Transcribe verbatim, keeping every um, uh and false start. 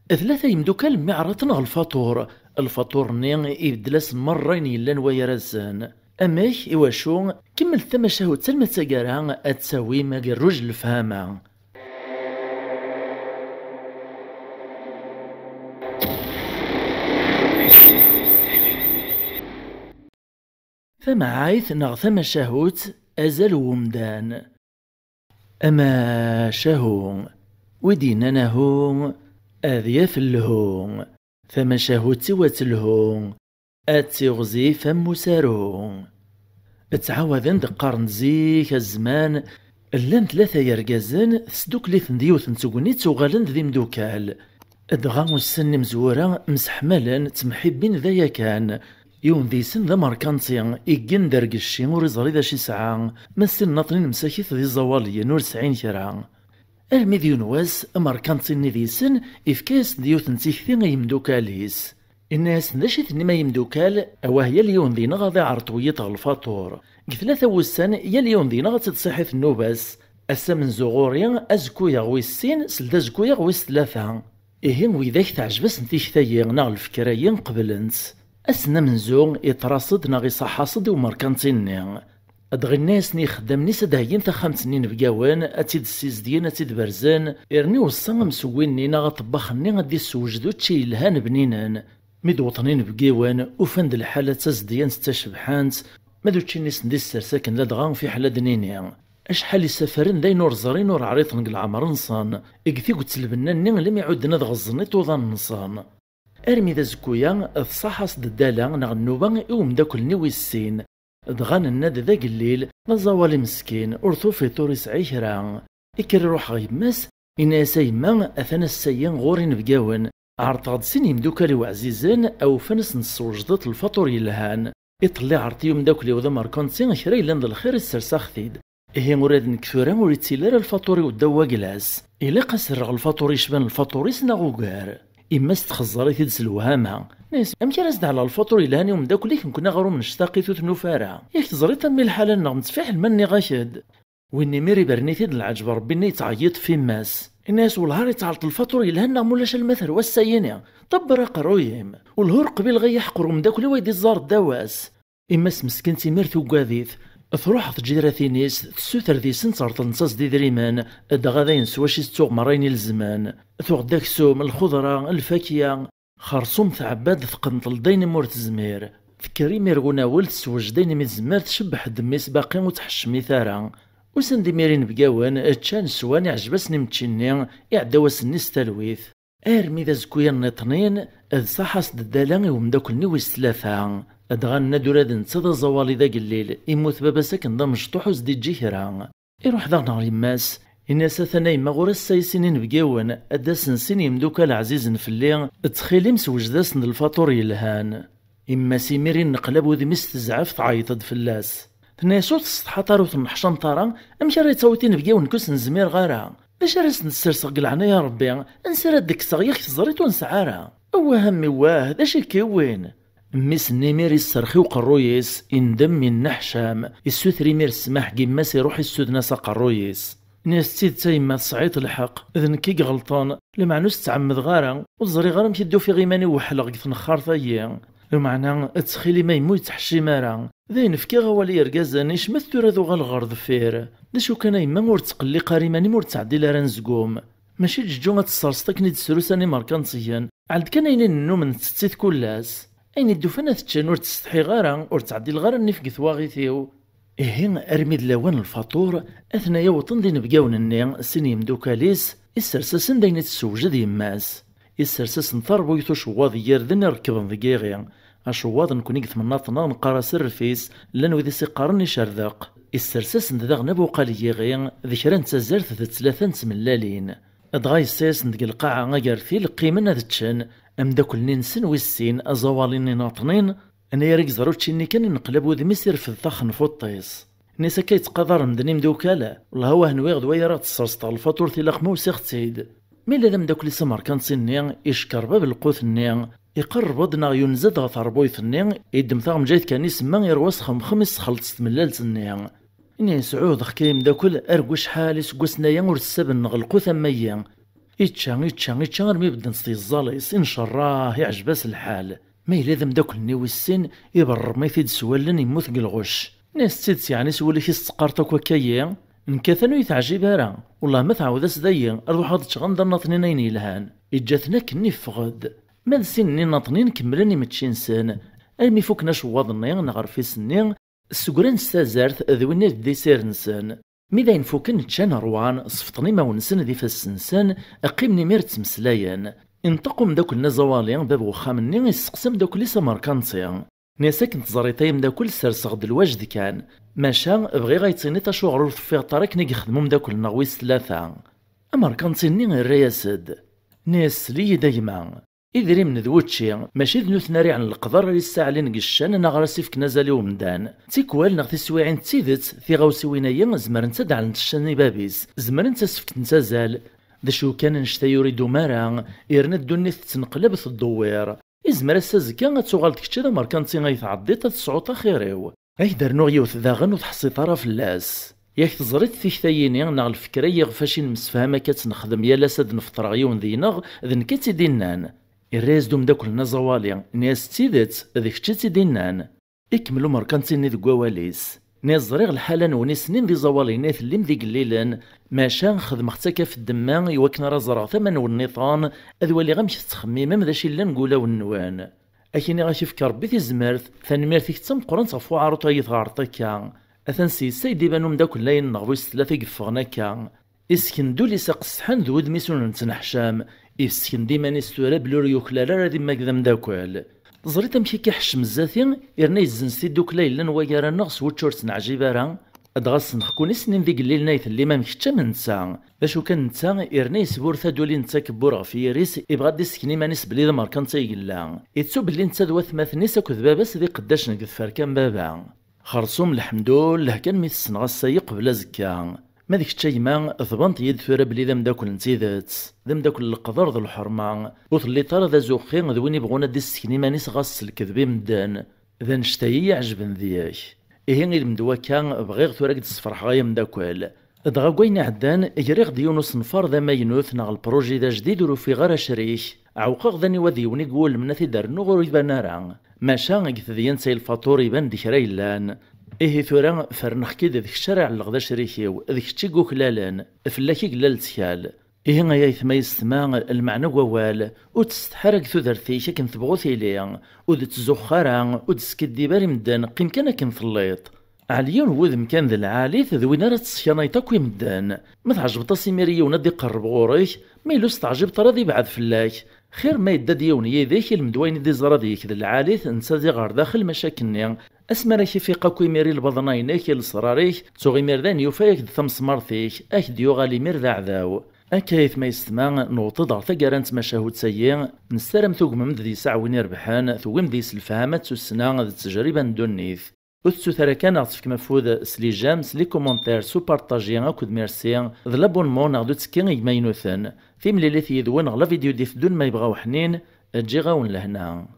Tlata yemdukal mmiɛraten ɣer lfaṭur. Lfaṭur-nni ibeddel-asen merra ayen yellan wayar-asen. Amek? Iwacu? Kemmlet tamacahut alma d taggara, ad tawim agerruj n lefhama. Tamɛayt neɣ tamacahut, azal n wemdan. Amacahu, wi d-yennan ahu, ad yaf lhu. Tamacahut-iw ad telhu, ad tiɣzif am usaru. Ttɛawaden-d qqaren-d zik a zzman, llan tlata yergazen, tesdukkel-iten d yiwet n tegnit, uɣalen-d d imdukal. Dɣa ussan n imezwura mseḥmalen, ttemḥibbin d aya kan. Yiwen deg-sen d amerkanti, iggen d argecci, ur iẓri d acu isɛa, ma sin nnaṭnin msakit d iẓawaliyen, ur sɛin kra. Armi d yiwen wass, amerkanti-nni deg-sen ifka-yas-d yiwet n tikti i yimdukal-is. Inna-yasen: "D acu i tennim ay imdukal? Awah, yal yiwen deg-neɣ ad iɛreḍ wiyiḍ ɣer lfaṭur. Deg tlata wussan, yal yiwen deg-neɣ ad tt-id-ṣiḥit nnuba-s. Ass amenzu ɣur-i, azekku-yaɣ wis sin, seld azekku-yaɣ wis tlata." Ihi, widak teɛjeb-asen tikta-yi neɣ lfekra-yi, qeblen-tt. Ass-n amenzu, iṭras-d neɣ iṣaḥ-as-d i umerkanti-nni. Dɣa inna-yasen i yixeddamen-is ad d-heyyin taxxamt-nni inebgawen, ad tt-id-ssizedgen, ad tt-id-berzen, yerna iweṣṣa amsewwi-nni neɣ aṭebbax-nni ad d-issewjed učči yelhan bninen. Mi d-wwḍen inebgiwen, ufan-d lḥala d tazedyant d tacebḥant, ma d učči-nni-sen d issers akken ladɣa, fiḥel ad d-nini. Acḥal isafaren d ayen ur ẓrin ur ɛriḍen deg leɛmer-nsen, deg tiget n lbenna-nni lmi ɛudden ad ɣeẓẓen iṭuḍan-nsen. Armi d azekku-ya, tṣaḥ-as-d ddala neɣ nnuba i umeddakel-nni wis sin. Dɣa nenna-d d agellil, d aẓawali meskin, ur tufiḍ ur isɛi kra. Ikker iruḥ ɣer yemma-s, inna-yas: "A yemma, atan ass-ayi ɣur-i inebgawen, ɛerḍeɣ-d sin yemdukal-iw ɛzizen, awfan ad sen-tessewjdeḍ lfaṭur yelhan. Iḍelli ɛerḍ i umeddakel-iw d amerkanti kra yellan d lxir, issers-aɣ-t-id. Ihi ula d nekk tura ur ittili ara lfaṭur-iw ddaw waglas. Ilaq ad s-rreɣ lfaṭur yecban lfaṭur-is neɣ ugar." Yemma-s txeẓẓer-it-id s lewhama. Tenna-yas: "Amek ara s-d-ɛelleɣ lfaṭur yelhan i umeddakel-ik nekkni aɣrum nectaq-it ur t-nufi ara? Yak teẓriḍ a mmi lḥala-nneɣ, mettfiḥel ma nniɣ-ak-d." Win imir ibren-it-id leɛǧeb Rebbi-nni yettɛeyyiḍ f yemma-s. Inna-yas: "Wellah ara yettɛelleḍ lfaṭur yelhan neɣ mulac alma terwa ass-ayini. Ṭebber aqerruy-im. Wellah ur qbileɣ ay aḥeqq ur umeddakel-iw ay d-iẓẓar ddaw-as." Yemma-s meskint imir tuggad-it. Truḥ ɣer tǧiratin-is, tessuter deg-sent rḍlent-as-d idrimen, dɣa d ayen s wacu i tettuɣ merra ayen ilezmen. Tuɣ-d aksum, lxeḍra, lfakya. Xerṣum tɛebba-d, teqnṭel-d ayen umi ur tezmir. Tekker imir ɣunawel, tessewjed ayen umi tezmer, tcebbeḥ-d mmi-s, baqi ur tḥeccem-it ara. Usan-d imir inebgawen, ččan, swan, iɛjeb-asen imečči-nni, iɛedda wass-nni s talwit. Armi d azekku-ya nniṭnin, d ṣaḥa-s-d ddala i umeddakel-nni wis tlata. Dɣa nenna-d ula d netta d aẓawali d agellil, immut baba-s akken d amecṭuḥ ur s-d-iǧǧi kra. Iruḥ daɣen ɣer yemma-s, inna-as: "Atan a yemma ɣur-i ass-a i sin inebgiwen, ad d-asen sin yemdukal ɛzizen fell-i, ttxil-m sewjed-asen-d lfaṭur yelhan." Yemma-s imir inneqlab udem-is tezɛef, tɛeyyeḍ-d fell-as. Tenna-yas: "Ur tessetḥaḍ ara, ur tenneḥcameḍ ara, amek ara yi-tawiḍ inebgiwen nekk ur sen-zmireɣ ara? D acu ara sen-d-sserseɣ deg leɛnaya n Rebbi? Ansi ara d-kkseɣ, yak teẓriḍ ur nesɛi ara?" "Awah a mmi, wah, d acu i k-iwwin?" Mmi-s-nni imir isserx i uqerruy-is, indem, inneḥcam, issuter imir ssmaḥ deg yemma-s, iruḥ issuden-as aqerruy-is. Nniɣ-as: "D tidet a yemma, tesɛiḍ lḥeqq, d nekk i iɣelṭen, lameɛna ur s-ttɛemmedeɣ ara, ur ẓriɣ ara amek i d-ufiɣ iman-iw weḥleɣ deg tnexxart-agi. Lameɛna ttxil-m a yemma ur ttḥeccim ara, d ayen fkiɣ awal i yergazen, icmet tura ad uɣaleɣ ɣer deffir. D acu kan a yemma, ur ttqelliq ara iman-im, ur ttɛeddil ara anezgum. Mačči d Ǧeǧǧu ad tesserseḍ akken i d-srusan imerkantiyen, ɛeld kan ayen i nennum nttett-it kul ass. Ayen i d-ufan ad t-ččen, ur ttsetḥiɣ ara, ur ttɛeddileɣ ara nnif deg twaɣit-iw." Ihi, armi d lawan n lfaṭur, atnaya wwḍen-d inebgawen-nni, sin yemdukal-is, issers-asen-d ayen i tessewjed yemma-s. Issers-asen tarbuyt ucewwaḍ n yirden i rekkben deg yiɣi. Acewwaḍ, nekni deg tmennaḍt-nneɣ neqqar-as rrfis, llan wid i s-iqqaren icerdeq. Issers-asen-d daɣen abuqal n yiɣi, d kra n tazart d tlata n tmellalin. Dɣa yessa-yasen deg lqaɛa agertil, qqimen ad ččen. Ameddakel-nni-nsen wis sin, aẓawali-nni naṭnin, anagar i yeẓra učči-nni kan, inneqlab wudem-is, irfed taxenfuṭ-is. Nni-as akka yettqadar medden imdukal, wellah awah nwiɣ d way ara ɣ-tesserseḍ ɣer lfaṭurt, ilaq ma usiɣ-tt-id. Mi yella d ameddakel-is amerkanti-nni, icekkeṛ bab lqut-nni, iqerreb-d neɣ yunez-d ɣer terbuyt-nni, iddem taɣenǧayt kan isemma, irwa s xemxem, issexleṭ s tmellalt-nni. Ini-as: "Ɛuhdeɣ-k ay ameddakel, argu acḥal iseggasen aya ur tessabenneɣ lqut am wagi." Ičča, ičča, ičča armi bedden s tyeẓẓal-is, incerraḥ, iɛjeb-as lḥal. Ma yella d ameddakel-nni wis sin, iberrem-it-id s wallen, yemmut deg lɣecc. Nniɣ-as d tidet yeɛni s wul-ik i s-teqqareḍ akk akka-yi? Nekk atan ur yi-teɛjib ara. Wellah ma tɛawed-as dayi, ad ruḥeɣ ad ččeɣ anda nnaṭnin ayen yelhan. Iǧǧa-ten akken, iffeɣ-d. Ma d sin-nni nnaṭnin kemmlen imečči-nsen. Armi fukken acewwaḍ-nni neɣ rfis-nni, ssegran s tazart d win i d ddisir-nsen. Mi d ayen fukken ččan ṛwan, sefṭen imawen-nsen d ifassen-nsen, qqimen imir ttmeslayen. Inṭeq umeddakel n aẓawali, bab n wexxam-nni, isseqsa ameddakel-is amerkanti. Nniɣ-as akken teẓriḍ ay ameddakel, serseɣ-d lwajd kan. Maca bɣiɣ ay d-tiniḍ acuɣer ur teffiɣeḍ ara akken i yexdem umeddakel-nneɣ wis tlata. Amerkanti-nni irra-yas-d. Nniɣ-as sel-iyi-d a gma. Idrimen d wučči, mačči d nutni ara iɛen leqder ara yessaɛlin deg ccan neɣ ara s-ifken azal i umdan. Tikwal neɣ tiswiɛin d tidet, tiɣawsiwin-ayi zemrent ad d-ɛlent ccan i bab-is, zemrent ad s-fkent azal. D acu kan, annect-a ur idum ara, yerna ddunit tettneqlab, teddewwir. Izmer ass azekka ad tuɣaleḍ kečč d amerkanti ay tɛeddiḍ, ad tesɛuḍ axir-iw. Ad k-d-rnuɣ yiwet daɣen ur teḥṣiḍ ara fell-as. Yak teẓriḍ tikta-yini neɣ lfekra i ɣef aci nemsefham akka ad tt-nexdem yal ass ad d-nefṭreɣ yiwen deg-neɣ, d nekk i tt-id-innan. Irra-yas-d umeddakel n aẓawali, nniɣ-as d tidet, d kečč i tt-id-innan. Ikemmel umerkanti-nni deg wawal-is. Nniɣ-as ẓriɣ lḥala-nwen i snin d iẓawaliyen ay tellim d igellilen, maca xedmeɣ-tt akka f ddemma i wakken ara ẓreɣ tama-nwen nniḍen, ad waliɣ amek tettxemmimem, d acu yellan deg wulawen-nwen. Ad k-iniɣ ad k-ifk Rebbi tizmert, tanemmirt-ik d tameqqrant ɣef uɛaruṭ ay tɣerḍeḍ akka. Atan s yes ay d-iban umeddakel-nni-nneɣ wis tlata i yeffɣen akka. Isken-d ul-is aqesḥan d wudem-is ur nettneḥcam. Yessken-d iman-is tura belli ur yuklal ara ad immag d ameddakel. Teẓriḍ amek i k-iḥeccem zdat-i, yerna yezzenz tiddukla yellan wagar-aneɣ s wučči ur tt-neɛjib ara? Dɣa ssneɣ-ken i snin d igellilen ay tellim am kečč am netta. D acu kan netta, yerna yesburta-d ul-in d takebbur ɣef yiri-s, ibɣa ad d-issken iman-is belli d amerkanti i yella. Ittu belli netta d watmaten-is akked baba-s d iqeddacen deg tferka n baba. Xersum, leḥmdullah kan mi t-ssneɣ ass-a qbel azekka. Ma d kečč a gma, tbant-iyi-d tura belli d ameddakel n tidet, d ameddakel n leqder d lḥerma, ur telliḍ ara d azuxxi d win ibɣun ad d-issken iman-is ɣas s lekdeb i medden. D annect-a i yi-iɛejben deg-k. Ihi ilmend wakka, bɣiɣ tura ad k-d-sferḥeɣ ay ameddakel. Dɣa deg wayen iɛeddan, griɣ-d yiwen usenfar d amaynut neɣ lpruji d ajdid ur ufiɣ ara acrik. Ɛewqeɣ d aniwa d yiwen i iwulmen ad t-id-rnuɣ ur iban ara. Maca deg tedyant ay lfaṭur iban-d kra yellan. Ihi tura, ferneɣ-k-id d kečč ara ɛelleɣ d acrik-iw, d kečč i yuklalen, fell-ak i yella lettkal. Ihi ay aytma yessetma, lmeɛna n wawal, ur ttsetḥi ara deg tudert-ik akken tebɣu tili, ur d-ttzuxxu ara, ur d-skiddib ara i medden, qqim kan akken telliḍ. Ɛli yiwen n wudem kan d lɛali-t, d win ara tesseknayeḍ akk i medden. Ma tɛejbeḍ-as imir i yiwen ad d-iqerreb ɣur-k, ma yella ur s-teɛjibeḍ ara ad ibɛed fell-ak. Xir ma yedda-d yiwen yid-k, ilmend wayen i d-iẓra deg-k d lɛali-t, netta ad iɣer daxel, maca akkenni, asmi ara k-ifiq akk imir i lbaḍna-inek, i lesrar-ik, tuɣ imir dayen yufa-yak-d tamesmart-ik, ad k-d-yuɣal imir d aɛdaw. Akka aytma yessetma, newweḍ-d ɣer taggara n tmacahut-agi, nessaram tugmem-d deg-s aɛwin irebḥen, tewwim deg-s lefhama d tussna d ttejriba n ddunit. Ur tettut ara kan ad aɣ-tefkem afud s les j'aime, s les commentaires, s upartaji akked merci, d l'abonnement neɣ d uttekki i imaynuten. Timlilit yid-wen ɣer la vidéo d-iteddun ma yebɣa uḥnin, ǧǧiɣ-awen lehna.